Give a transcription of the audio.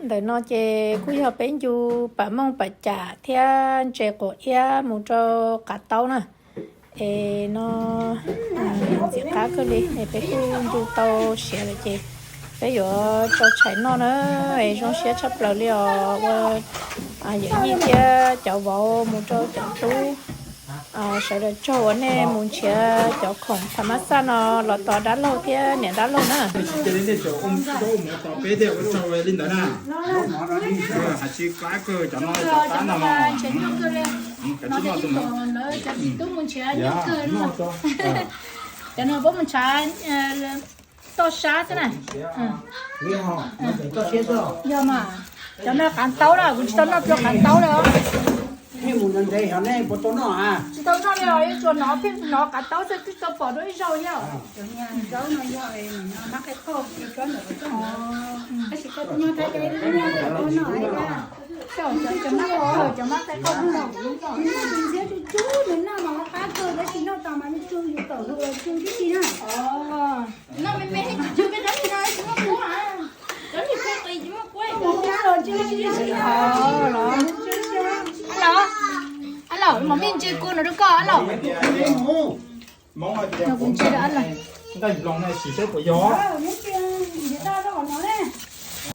Ntawm no ces kuj yog peb ncu pam mooj pam cam thiab ntses quav iab mus rau qav taub na. Es no ntxim qab kawg li, es peb kuj ncu tau siav lawm ces peb yuav tso tshais noj na. Es zoo siab tshaj plaws li os, ua yawm yij thiab cov vauv mus rau cov tub, sawv daws tsaug uas nej mus nrhiav cov khoom thav mab xaj no los tos dab laug thiab niam dab laug na. Cov no puab mus nrhiav toj sab xwb na. Yog mas, cov no qav taub na, kuv tsis tau noj dua qav taub li os. Tsis tau noj li os, yuav tsuas hnov pheej hnov qav taub xwb, twb tsis tau pom dua ib zaug li os. Ab los, mos mij ntse kua no rau koj ab los. Nqa loo na sim saib puas yog.